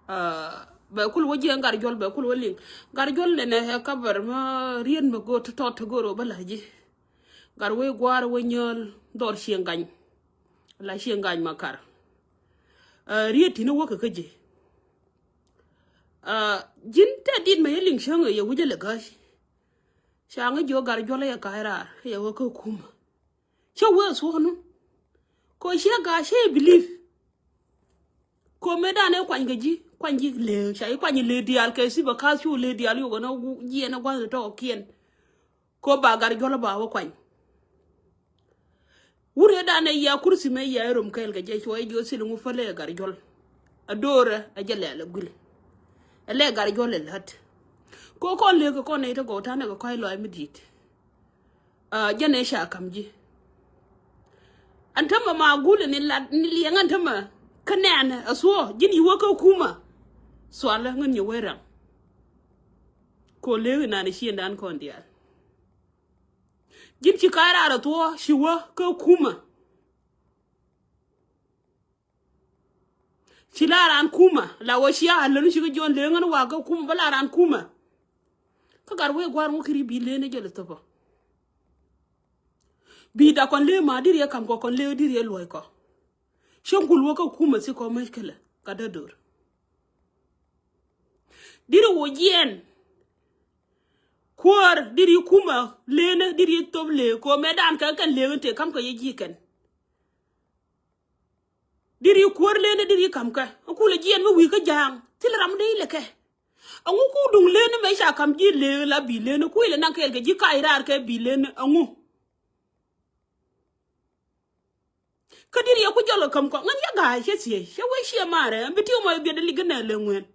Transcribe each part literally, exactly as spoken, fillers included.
Bɛ kul wä jiɛn Gatjuɔl, bɛ kul wä liŋ. Gatjuɔl nɛnɛ ɛ kabar ma riet mi go̱o̱r ti tɔt ti go̱o̱r wä bä la̱r ji̱. Gat wee gua̱a̱r wä nyääl dhɔr cieŋ gany. La cieŋ gany ma kar. Riet ti̱n wä kɛ kä ji̱. Ji̱n tɛ dit mɛ yɛ liŋ cäŋ yɛ wi̱cä lɛ gäc. Ca ŋä jiök Gatjuɔl yɛ ka̱a̱c raar yɛ wä kä kumä. Cä wee thuɔ̱k nu. Kɛ ciɛ ga̱a̱c ciɛ believe. Kɛ mëë danɛ kuany kɛ ji̱, kuany ji̱ lëë, ca ji̱ kuany lëë diaal kɛ sipɛ ka̱a̱th cu lëë diaal yokɛ ni jiɛn ni gua̱th ni tɔk kiɛn. Kɛ ba Gatjuɔl ba wä kuany. Wur ëë danɛ yia kursi mëë yia rom kɛɛl kɛ jɛ cuɔ ji̱ jiök thil ŋu pälɛ Gatjuɔl. A do̱rɛ a jɛ lɛl a guil. Ɛ lɛ Gatjuɔl ɛ lät. Kɛ kɔn lëë kɛ kɔn nɛy ti gɔw ta̱nɛ kɛ kɔ̱a̱c lɔaac mi di̱i̱t. Jɛn ëë ca ka̱m ji̱. Ɛn tämɛ ma gul ni lat ni liɛŋ ɛn tämɛ kä nɛɛnɛ a thuɔ̱ɔ̱ ji̱n yi wä kä kumä. Thualä ŋän nyɛ wee raŋ. Kɛ lëëk inan ɛ ciëndan kɔn diaal. Ji̱n ci ka̱a̱c raar a thuɔ̱ɔ̱ ci wä kä kumä. Ci la raan kumä la wä cia a länu ci kä jiɔn lëëŋän wakä kumä bä la raan kumä. Kä Gat wee gua̱a̱r ŋukä ri bi lëënä jɛ lɛ thopä. Bi da kɔn lëë ma diri ɛ ka̱m kɔ kɔn lëë diri ɛ luɔ̱c kɔ. Cäŋ kul wä kä kumä thikɔ mec kälɛ Gat dädo̱r. Diri wä jiɛn. Kuäär diri kumä lëënä diri thop lëë kɔ mɛ dan kɛ kɛn lëëŋän tëë ka̱m kɛ yɛ ji̱ kɛn. Diri kuäär lëënä diri ka̱m kɛ. Kulɛ jiɛn mi wi̱i̱ kä ja̱a̱ŋ thil ram dee ilɛ kɛ. Aŋu ku duŋ lëënä mɛ ca ka̱m ji̱ lëë la bi lëënä ku ilɛ naŋ kɛɛl kɛ ji̱ ka̱a̱c raar kɛ bi lëënä aŋu. Kä di̱t yɛ ku jɔl kɛ käm kɔ ŋän yɛ ga̱a̱c cɛ thiec cɛ wee ciɛ maarɛ ɛn bi tiw mɔ yɛ biɛt lik inɛ lɛ ŋuɛn.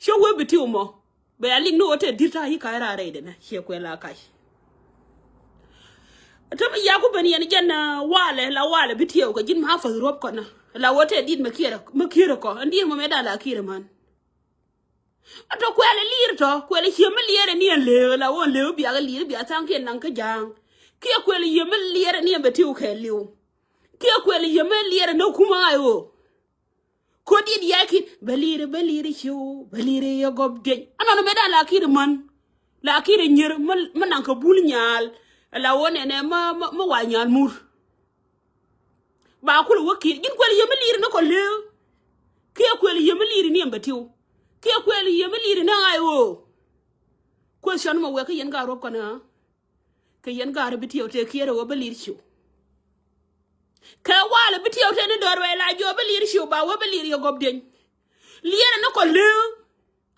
Cɛ wee bi tiw mɔ bɛ ya lik ni ɣöö tɛ di̱t ta̱a̱ yi ka̱a̱c raar rɛydɛ nɛ ciɛ kuɛ la ka̱c. Te mi yaku ben yɛn jɛn walɛ la walɛ bi tiɛw kɛ ji̱n ma fath ruɔ̱p kɔnä la ɣöö tɛ di̱t mɛ kiɛrɛ mɛ kiɛrɛ kɔ ɛn di̱t mɔ mɛ da̱a̱ la kiɛrɛ män. A tɔ kuɛl i̱ liir tɔ kuɛl i̱ cië mi liɛɛrɛ ni ɛn lëë la wä ɛn lëë bia kɛ liir bia tha̱a̱ŋ kiɛ naŋ kä ja̱a̱ŋ. Kiɛ kuɛl i̱ yie mi liɛɛrɛ ni ɛn bɛ tiw kɛ liw. Kiɛ kuɛl i̱ yie mi liɛɛrɛ ni kum ɛ ɣa̱c ɣöö. Ko̱ diet yɛɛki bɛ liir bɛ liir i̱ ciw bɛ liir i̱ yɛ gɔp dieny. Anɔn mëë da̱a̱ la ki̱i̱r i̱ män la ki̱i̱r i̱ nyier mi naŋ kɛ bul nyaal. La wä nɛnɛ mi wa nyaal mur. Ba kul wä ki̱i̱r ji̱n kuɛl yie mi li̱i̱r ni kɔ lëë. Kiɛ kuɛl yie mi li̱i̱r ni ɛn bɛ tiw. Kiɛ kuɛl yie mi li̱i̱r ni ɣa̱c ɣöö. Kuɛl cɔn mɔ wɛk kä yɛn gaat ruɔ̱p kɔn ɣä. Kɛ yɛn gaat bi tiɛw tëë kiɛɛr ɣöö bä li̱i̱r ciw. Kɛ walɛ bi tiɛw tëë ni dɔ̱r wɛy la jiɔ bä li̱i̱r ciw ba wä bä li̱i̱r yɛ gɔp dieny. Liɛɛrɛ ni kɔ lëë.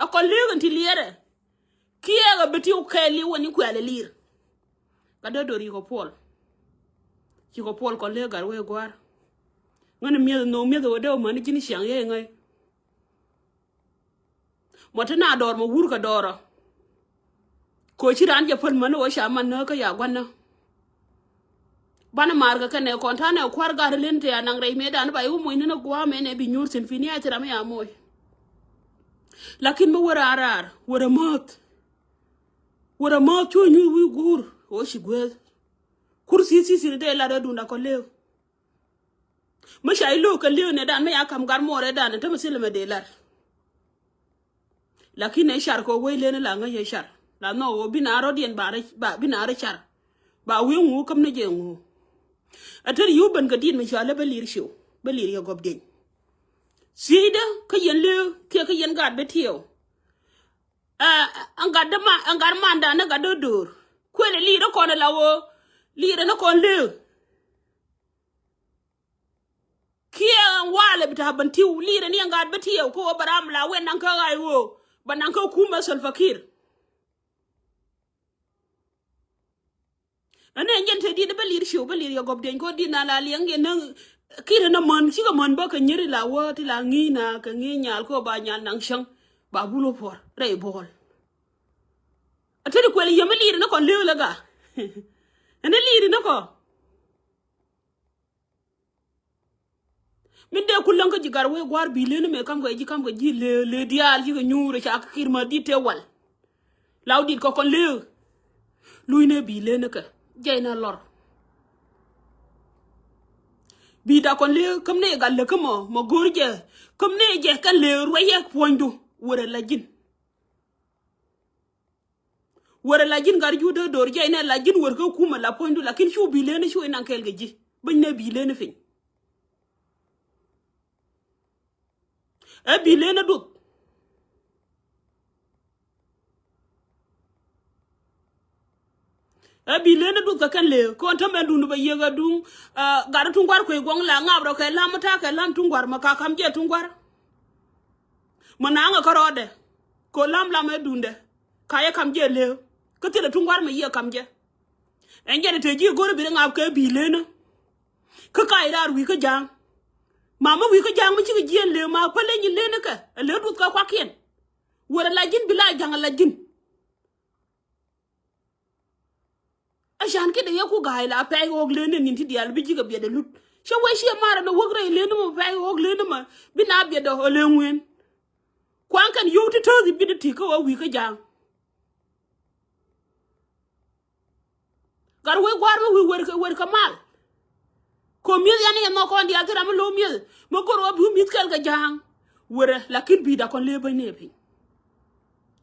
A kɔ lëëk in ti liɛɛrɛ. Kiɛɛk a bi ti kɛɛl i̱ wä ni kuɛl iliir. Ka dee do̱r yikɔ puɔl. Cikɔ puɔl kɔn lëëk gat wee gua̱a̱r. Ŋän mi̱eth nhok mi̱eth wä dee wä mäni ji̱n ciaŋ yee ŋäc. Mɔ ti na dɔɔr mɔ wur kɛ dɔɔrɔ. Koci raan jɛ päl mäni wä ca man nääk kä ya gua̱nä. Banɛ ma̱a̱r kɛ kɛnɛ kɔn ta̱nɛ kua̱r gat len tëë anaŋ rɛy mëëdan ba i̱ wä moc ni ni gua̱a̱ mënɛ bi nyuur thi̱n pi̱ni a thil ram i̱ a moc. Lakin mi wä raar raar wä rɛ määth. Wä rɛ määth cu nyuur wi̱i̱ guur ɣöö ci gueeth. Kur thi̱i̱ thi̱i̱ thi̱n dee lat ɛ dunda kɔ lëëk. Mi ca i̱ lo̱o̱k kɛ li̱eeknɛ dan mi ya ka̱m gat muɔɔrɛ dan ɛ tämɛ thilɛ mɛ dee lar. Lakin ɛ car kɛ wec len la ŋäc ɛ car la nhɔk ɣöö bi na rɔ̱diɛn ba rɛ ba bi na rɛ car. Ba wi̱i̱ ŋuuk käm ni jɛ ŋuuk. Ɛ te ri yiw ben kɛ di̱t mi cɔal ɛ bä li̱i̱r ciw bä li̱i̱r yɛ gɔp dieny. Thiecdä kä yɛn li̱eek kiɛ kä yɛn gat bä tiɛɛw. Ɛ ɛ gat dä ma ɛ gat manda ni gat dä do̱r. Kuël ɛ li̱i̱r ɛ kɔn ɛ la ɣöö li̱i̱r ɛ ni kɔn li̱eek. Kiɛ walɛ bi ta̱a̱ ben tiw li̱i̱rɛ ni ɛn gaat bi tiɛw kä ɣöö bɛ ram la wɛn naŋ kä ɣa̱c ɣöö bɛ naŋ kä kumɛ Salva Kiir. Ɛn ɛn jɛn te di̱t bä li̱i̱r ciw bä li̱i̱r yɛ gɔp dieny kä di̱t na la liɛŋ yɛn näŋ Kiir ɛn ɛmän cikɛ män bä kɛ nyier ila wä ti la ŋi̱i̱c na kɛ ŋi̱i̱c nyal kä ɣöö ba nyal naŋ cäŋ ba bul wä puɔ̱r rɛy buɔl. Ɛ te di kuɛl yɛ mi li̱i̱r ni kɔ li̱i̱r lɛ ga ɛn ɛ li̱i̱r ni kɔ. Min dee ku läŋ kä ji̱ gat wee gua̱a̱r bi lëë ni mëë ka̱m kɛ ji̱ ka̱m kɛ ji̱ lëë lëë diaal ji̱ kɛ nyuur ca kir ma di̱t tëë wal. Law di̱t kɔ kɔn lëë. Luc ni bi lëë ni kɛ jɛy na lɔr. Bi̱i̱ da kɔn lëë käm ni gal lëk kä mɔ mɔ go̱o̱r jɛ. Käm ni jɛ kɛn lëë ruɛyɛ puɔ̱nydu. Wërɛ la ji̱n. Wërɛ la ji̱n gat ju dee do̱r jɛ inɛ la ji̱n wër kä kumɛ la puɔ̱nydu lakin cu bi̱i̱ lëë ni cu inaŋ kɛɛl kɛ ji̱. Bäny ni bi̱i̱ lëë ni piny. Ɛ bi̱i̱ lëë ni duth. Ɛ bi̱i̱ lëë ni duth kɛ kɛn lëë kɔn tämɛ duŋdu bɛ yiëk ɛ duŋ. Gat tuŋguar kuec guɔŋ la ŋap rɔ kɛ lam mi ta̱a̱ kɛ lam tuŋguar mɛ ka kam jɛ tuŋguar. Mɛ naŋ ɛ kärɔɔdɛ kɛ lam lam ɛ duŋdɛ. Ka yɛ kam jɛ lëë kä thilɛ tuŋguar mɛ yiëk kam jɛ. Ɛn jɛn ɛ te ji̱ go̱r bi ri ŋap kɛ bi̱i̱ lëë ni. Kä ka i̱ raar wi̱i̱ kä ja̱a̱ŋ. Mamä wi̱i̱ kä ja̱a̱ŋ mi cikɛ jiɛɛn lëë ma päl leny in lëë ni kɛ ɛ lëë duth kɛ kuakiɛn. Wërɛ la ji̱n bi la ja̱ŋ ɛ la ji̱n. Ɛ can kiɛ dee yɛ ku ga̱a̱c la pɛc ɣɔɔk lëë ni ni̱n ti diaal bi ji̱ kɛ biɛt ɛ lut. Cä wee ciɛ marɛ ni wäk rɛy lëë ni mɔ pɛc ɣɔɔk lëë ni mɔ bi na biɛt ɛ ɣɔɔ lëë ŋueen. Kuaŋ kɛn yio̱w ti tääth i̱ bi ni ti̱i̱ kä ɣɔɔ wi̱i̱ kä ja̱a̱ŋ. Gat wec gua̱a̱r mi wi̱i̱ wer kɛ wer kɛ mal. Kɔ mi̱eth yan yɛ nhɔk kɔn diaal thil ram mi lo̱w mi̱eth mi go̱r wä bi wä mi̱eth kɛl kɛ ja̱a̱ŋ. Werɛ lakin bi̱i̱ da kɔn lëë bäny ni piny.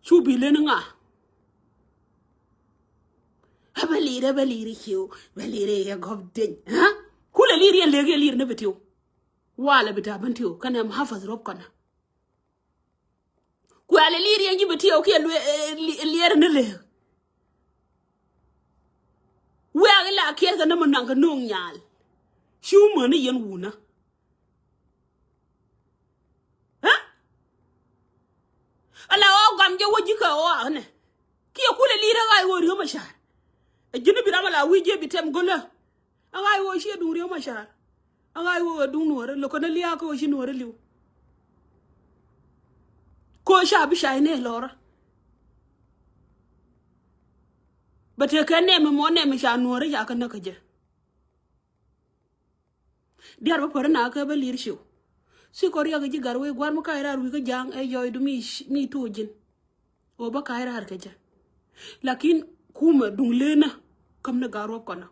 Cu bi̱i̱ lëë ni ŋa? Ɛ bɛ li̱i̱r ɛ bɛ li̱i̱r i̱ ciw bɛ li̱i̱r i̱ yɛ gɔ̱p deny. Kulɛ li̱i̱r yɛn lëëk yɛ li̱i̱r ni bi tiw. Walɛ bi ta̱a̱ bän tiw kɛnɛ mi hafath rop kɔnä. Kuɛl ɛ li̱i̱r yɛn ji̱ bi tiɛw kiɛ liɛr ni lëëk. Wiak ila kiɛɛr kɛ ni mi naŋ kɛ no̱o̱ŋ nyal. Ci wä mäni yɛn wunä. Ala ɣɔɔ gam jɛ wä ji̱ kɛ ɣɔɔ aknɛ kiɛ kulɛ li̱i̱r ɛ ɣa̱c ɣöö ri̱o̱m ɛ ca̱r. Ɛ ji̱n bi ram ala wi̱i̱ jiɛ bi tɛm go̱lä. Aŋa̱c ɣöö ciɛ duŋ riɛw ma ca̱r. Aŋa̱c ɣöö ɛ duŋ nuɔ̱ɔ̱rä lo̱kɛ ni lia̱a̱ kä ɣöö ci nuɔ̱ɔ̱rä li̱w. Kö ca bi ca inɛ lɔrä. Bɛ tëë kɛ nɛmɛ mɔ nɛmɛ ca nuɔ̱ɔ̱rä ca kä näk kä jɛ. Diaar bä päri na kä bä li̱r ciw. Ci kɔ riak ji̱ gar wee gua̱r mi ka̱c raar wi̱i̱ kä ja̱a̱ŋ ɛ yɔɔy du mi tuuc ji̱n. Ɣöö bä ka̱c raar kɛ jɛ. Lakin kumɛ duŋ lenä käm ni ga̱r wä kɔnä.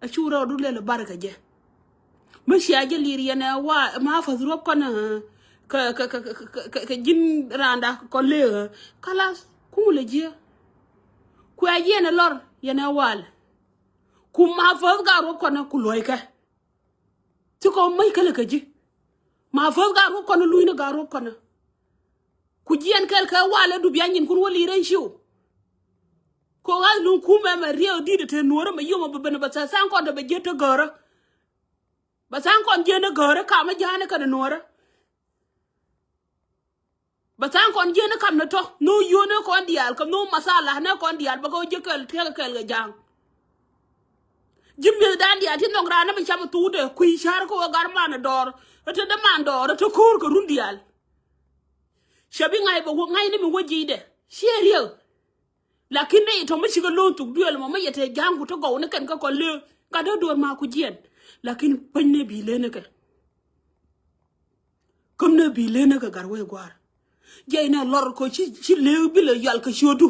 A cu rɛw du lɛl bar kɛ jɛ. Mi cia jɛ li̱r yɛn ɛ wa ma fath ruɔp kɔnä. Kɛ kɛ kɛ kɛ kɛ ji̱n raanda kɔ lëë. Kalas kum lɛ jiɛ. Kuɛ jiɛn ɛ lɔr yɛn ɛ wal. Kum ma fath ga̱r wä kɔnä ku luɔykɛ. Ci kɔ mäc kälɛ kɛ ji̱. Ma fath ga̱r wä kɔnä luny ni ga̱r wä kɔnä. Ku jiɛn kɛl kɛ walɛ du bia nyin kun wä li̱r ɛn ciw. Kɔ ɣa̱th luŋ kumɛ mɛ riɛw di̱t te nuɔ̱ɔ̱rä mɛ yom bɛ ben bɛ tha̱a̱ŋ kɔn te bɛ jiet te gäärä. Bɛ tha̱a̱ŋ kɔn jiet ni gäärä kamä ja̱a̱n ni kɛn nuɔ̱ɔ̱rä. Bɛ tha̱a̱ŋ kɔn jiet ni kam ni tɔ̱ ni wä yio̱o̱n ni kɔn diaal kɛ ni wä mathala ni kɔn diaal bɛ kɛ wä jiet kɛl tiɛk kɛl kɛ ja̱a̱ŋ. Ji̱ mi̱ethdan diaal ti nhɔk raan ni mi cam thuukdɛ kui̱ ca̱r kä wä gat man dɔɔr. Ɛ te däman dɔɔr ɛ te ko̱o̱r kɛ run diaal. Cɛ bi ŋa̱c bɛ wä ŋa̱c ni mi wä ji̱cdɛ ciɛ riek. Lakin ni itɔ mi cikɛ lo̱o̱n thuk duël mɔ mi yɛ te ja̱a̱ŋ ku te gɔw ni kɛn kä kɔn lëë gat dee duɔ̱ɔ̱r ma ku jiɛn. Lakin päny ni bi lëë ni kɛ. Käm ni bi lëë ni kɛ gat wee gua̱a̱r. Jɛ inɛ lɔr kɔ ci ci lëë bi lɛ yal kɛ ciötdu.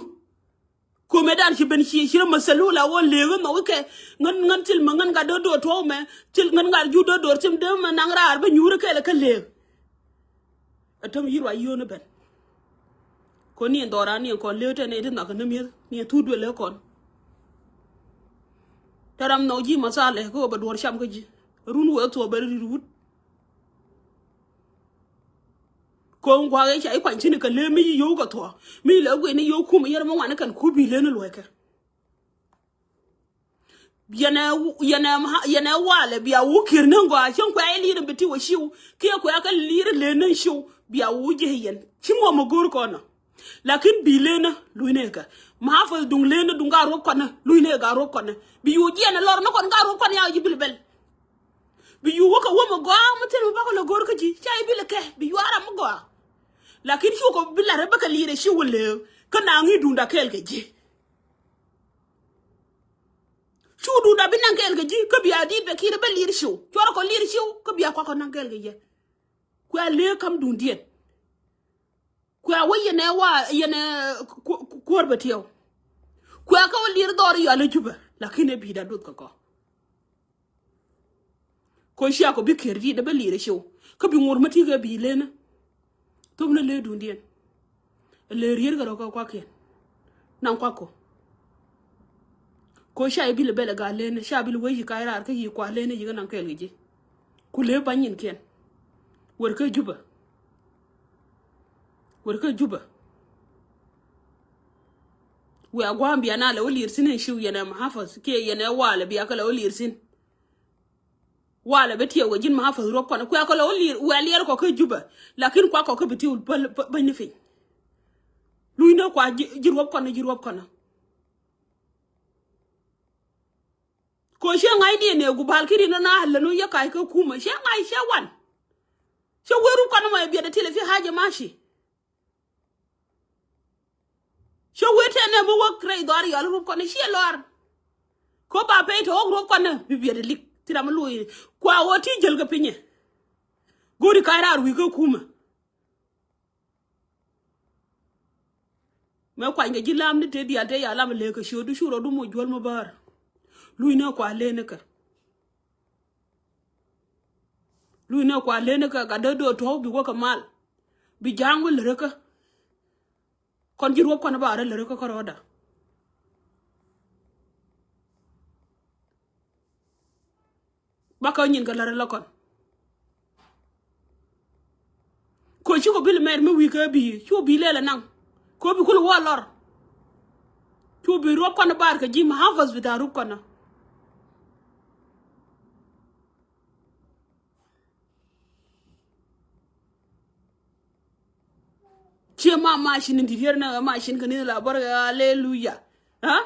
Komɛ dan ci ben ci ci rɛ mɛ thɛlu la wä leek inɔ wä kɛ ŋän ŋän thil mɛ ŋän gat do̱r do̱r tuɔw mɛ thil ŋän gat ju do̱r do̱r thim dee mɛ naŋ raar bä nyuur kɛl kä leek. Ɛ täm yi̱r wa yio̱o̱n ben. Kɔn ni ɛn dhɔran ni ɛn kɔn leek tɛn ɛ ti nhak ni mi̱eth ni ɛ thut duël ɛ kɔn. Tɛ ram nhɔk ji̱ mathalɛ kä wä bɛ duɔ̱ɔ̱r cam kä ji̱ run wee thuɔɔk bɛ ri ri wut. Ko̱o̱ŋ gua̱a̱k i̱ ca i̱ kuany cini kɛ lëë mi yi yio̱w kɛ thuɔ̱ɔ̱ mi lɛ guic ni yio̱w kum i̱ yɛr mi ŋuan i̱ kɛn kup i̱ lëë ni luɔ̱ckɛ. Yɛn ɛ yɛn ɛ yɛn ɛ walɛ bia wu ki̱r ni gɔaa cieŋ kuɛ i̱ li̱i̱r in bi ti wä ciw kiɛ kuɛ kɛ li̱i̱r in lëë ni ciw bia wu ji̱ yɛn ci ŋuɔ̱m ɛ go̱o̱r kɔn ɔ. Lakin bi lëë ni luny ni kɛ ma fäth duŋ lëë ni duŋ gaar wä kɔn ɔ luny ni gaar wä kɔn ɔ bi yu jiɛn ɛ lɔr ni kɔn gaar wä kɔn ɔ ya ji̱ bil bɛl. Bi yu wä kɛ wä mi gɔaa mi thil mi bakɔ lɛ go̱r kä ji̱ ca i̱ bi lɛ kɛ bi yuaar ram mi gɔaa. Lakin cu kɔ bi lat rɛ bä kɛ li̱i̱r ɛ ci wä lëë kä na ŋi̱i̱c duŋda kɛɛl kɛ ji̱. Cu duŋda bi naŋ kɛɛl kɛ ji̱ kä bia di̱i̱t bɛ ki̱i̱r bä li̱i̱r ciw cuɔrɛ kɔ li̱i̱r ciw kä bia kuakɔ naŋ kɛɛl kɛ ji̱. Kuɛ lëë käm duŋdiɛn. Kuɛ wä yɛn ɛ wa yɛn ɛ kuäär bɛ tiɛw. Kuɛ kä wä li̱i̱r dhɔr yɔal ɛ Jubɛ lakin ɛ bi̱i̱da duth kɛ kɔ. Ko cia kɔ bi ker di dee bä liir ɛ ciw. Kä bi ŋuɔr mä ti kɛ bi lenä. Thop ni lee dundiɛn. Lee rier kɛ rɔ kɛ kuakiɛn. Naŋ kuak kɔ. Ko cia ibil bɛl ɛ gaa lenä, cia bil wee yi kac raar kä yi kua lenä yi kɛ naŋ kɛɛl kɛ ji̱. Ku lee ba nyinkiɛn. Wër kä Juba. Wër kä Juba. Wia gua̱a̱m bia na lɛ wä liir thi̱n in ciw yɛn ɛ mahafaz kiɛ yɛn ɛ walɛ bia kɛ lɛ wä liir thi̱n. Walɛ bi tiɛw kɛ ji̱n mahafaz ruɔp kɔn. Kuɛ kɛ lɛ wä liir, wia liɛr kɔ kä Juba. Lakin kua kɔ kä bi tiw bä, bä, bäny ni piny. Luny ni kua ji̱, ji̱ ruɔp kɔn, ji̱ ruɔp kɔn. Ko ciɛ ŋa̱cni ɛ nɛɛku bal ki rin na lɛ nu yɛ kac kä kumä. Ciɛ ŋa̱c ciɛ wan. Ciɛ wee rup kɔn mɔ ɛ biɛt ɛ tilɛ fi haja mashi. Ciɛ wee tɛn nɛ mi wäk rɛy dhɔaar yɔl rup kɔn ciɛ lɔar. Ko ba pɛy tɛ ɣɔk rup kɔn bi biɛt ɛ lik. Ti ram mi luɔi. Kua ɣöö ti jäl kɛ pinyɛ. Go̱o̱ri kac raar wi̱i̱ kä kumä. Mɛ kuany kɛ ji̱ lam ni te dial te ya lam lek kɛ ciötdu cu rɔɔdu moc juɔl mi bäär. Luc ni kua len ni kɛ. Luc ni kua len ni kɛ gat dee do̱r tuɔ̱k bi wä kɛ mal. Bi ja̱a̱ŋ wä lät kä. Kɔn ji̱ ruɔ̱p kɔn ba rɛ lät kä kärɔɔda. Ba kä nyin kɛ la̱r lä kɔn. Ko ci kɔ bil mɛr mi wi̱i̱ kɛ bi̱i̱ cu bi̱i̱ lɛl anaŋ. Ko bi kul wä lɔr. Cu bi̱i̱ ruɔp kɔn bar kɛ ji̱ mahafaz bita rup kɔn. Ciɛ ma macin in didier na macin kɛ ni la bɔr. Aleluya. Ha?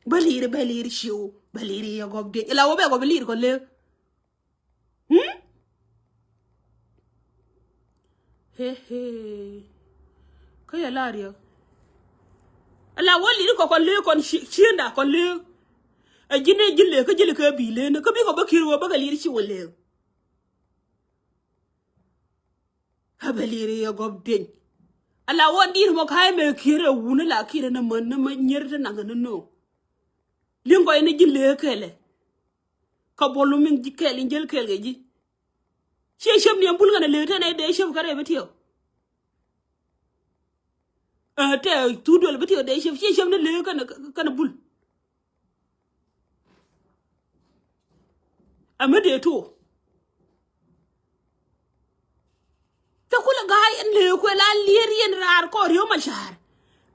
Bä lir, bä lir ciw, bä lir yɛ gɔp diec. La wä bɛ gɔp lir kɔ lek. Hmm? He he. Kä yɛ la riɛk. La wä lir kɔ kɔn lek kɔn ci-, cienda kɔn lek. Ɛ ji̱n ɛ ji̱ lek kä ji̱ lek kɛ bi lek ni kä bi kɔ bä kir wä bä kɛ lir ciw lek. A bɛ lir yɛ gɔp dieny. Ala wä dir mɔ ka̱a̱c mɛ kier ɛ wun ala kier ɛ nä män nä mä nyier te naŋ ɛ nä no̱o̱ŋ. Liŋ kɔc ni ji̱ lëë kɛlɛ. Kä buɔl mi ji̱ kɛl in jäl kɛl kɛ ji̱. Ciɛ cäm ni ɛn bul kɛnɛ lëë te nɛ dee cäm kärɛ bi tiɛw. Ɛ tɛ thut duel bi tiɛw dee cäm ciɛ cäm ni lëë kɛnɛ kɛnɛ bul. Ɛ mi dee tuɔ. Te kulɛ ga̱a̱c ɛn lëë kuɛ la lier yɛn raar kɔɔr ri̱w ma ca̱a̱r.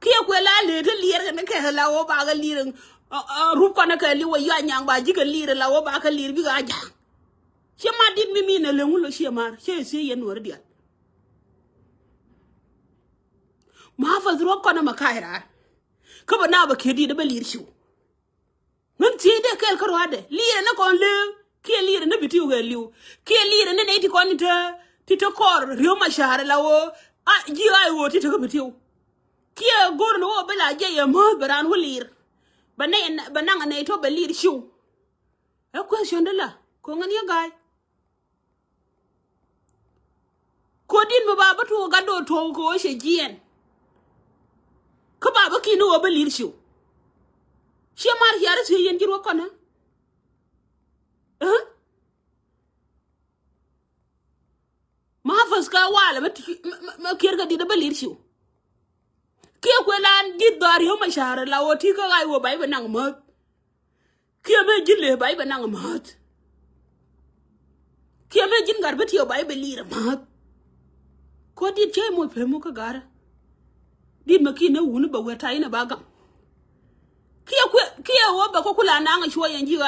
Kiɛ kuɛ la lëë te lier kɛn kɛ la wä ba kɛ lier. Rup kɔn kɛ liw ɛ yua nyaŋ ba ji̱ kɛ lier la wä ba kɛ lier bikɛ a ja̱a̱ŋ. Ciɛ ma dit mi min ɛ lëŋ wun lɔ ciɛ mar ciɛ ciɛ yɛn nuɔ̱ri dial. Ma fäth ruɔ̱k kɔn ɛ ma ka̱a̱c raar. Kä bɛ na bɛ kiɛ dit ɛ bɛ lier ciw. Min thiec dee kɛɛl kä rua̱dɛ liirɛ ni kɔn lëë kiɛ liirɛ ni bi ti wee li̱w kiɛ liirɛ ni nɛy ti kɔn ti te ti te kɔr ri̱w ma ca̱a̱r la ɣöö a ji̱ a ɣöö ti te kä bi tiw. Kiɛ go̱r ni ɣöö bi la jiɛc ɛ määth bɛ raan wä liir bɛ nɛy bɛ naŋ nɛy tɔ bɛ liir ciw. Ɛ question di la ko̱ŋ ɛn yɛ ga̱a̱c. Ko̱din mi ba bä tuɔɔk gat do̱r tuɔɔk kɛ ɣöö cɛ jiɛɛn. Kä ba bä ki̱n ni ɣöö bä li̱r ciw. Ciɛ mar ciar ciɛ yɛn ji̱ ruɔ̱k kɔnä. Ɛ? Ma fäth kä walɛ mɛ kiɛr kɛ dit bä li̱r ciw. Kiɛ kuɛ lan ji̱ dhɔr yio̱w ma ca̱r la ɣöö ti kä ɣa̱c ɣöö ba i̱ bɛ naŋ mäth. Kiɛ mɛ ji̱ lëë ba i̱ bɛ naŋ mäth. Kiɛ mɛ ji̱n gat bi tiɛw ba i̱ bɛ li̱i̱r mäth. Kɔ dit cä i̱ moc pem muk kä garä. Dit mɛ ki̱n ɛ wuni bɛ wee ta̱y inɛ ba gam. Kiɛ kuɛ kiɛ ɣöö bɛ kɔ kula naŋ ɛ cuɔ yɛn ji̱ ɣa̱c.